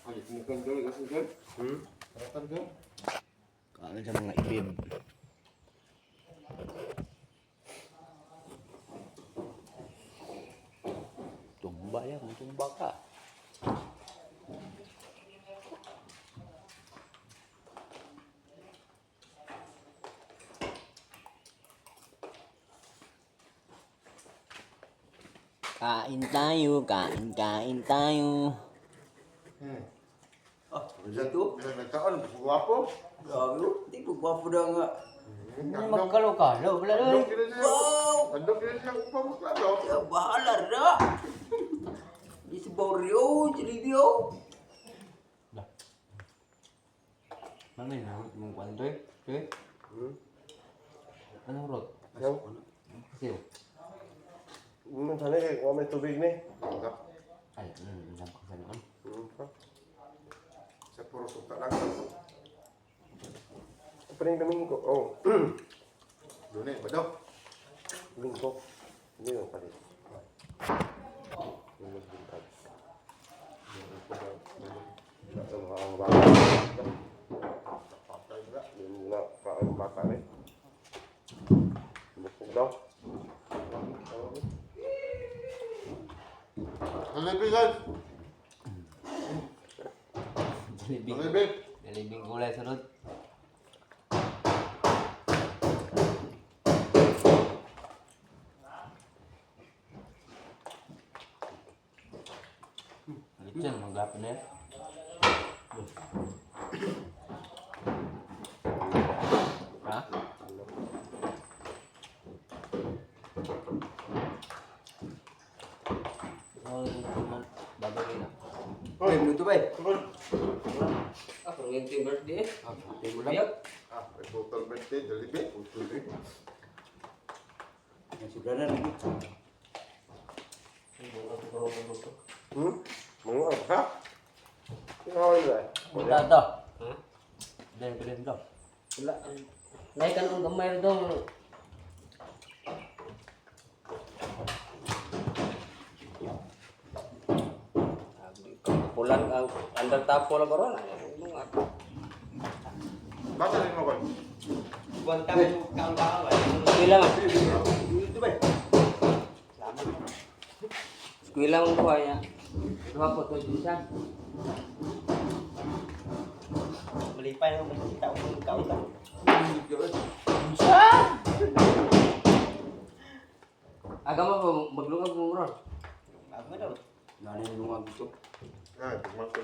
Ay, mukhang doon, kasi doon. Karatan doon. Kain sa mga ibib. Tumba yan, tumba ka. Kain tayo, kain, kain tayo. Ah, ito. Bilang nagkaon, guwapo. Grabe, oh. Di ko gwapo na nga. Magkalo-kalo, wala Andong kina siya. Wow! Andong kina siya upang maklaro. Ya, bahala ra. Di sa barrio, Jollibee, oh. Mami, mong kwanto eh. Eh? Anong rot? Yo. Siyo. Man sana kay wa may tubig ni. Ay, lampak sa noon. Sa puro suka lang. Paring Domingo. Oh, Doon eh, badaw. Domingo. Hindi mo pare. Domingo buntag. Sa mga ang bata. Patay na. Yung na kaang bata ni. Busog daw. Jollibee, guys. Jollibee. Jollibee. Jollibee gulay sunod. Lechon, maghapon na yan. Ha? Oh, babagay na. Ay, minuto ba eh? Ah, kung yung birthday eh. Ah, lang. Ah, may total birthday, Jollibee. Putol eh. Sobra na lagi. Mga ang ha? Ikaw ba? Wala to. Dahil ko din to. Wala. Nahikan ang gamay dong. Pulan ang under tapo lang karon. Ano nga? Basta rin mo ko. Buwan kami kaon kaon. Eskwela man. Minuto ba eh? Eskwela man ko ay. Duha po to siya. Malipay na makita ko ng kaon ka. Aga mo maglungag mo ron. Ako daw. Nani lungag ito. Ah, tigman ko.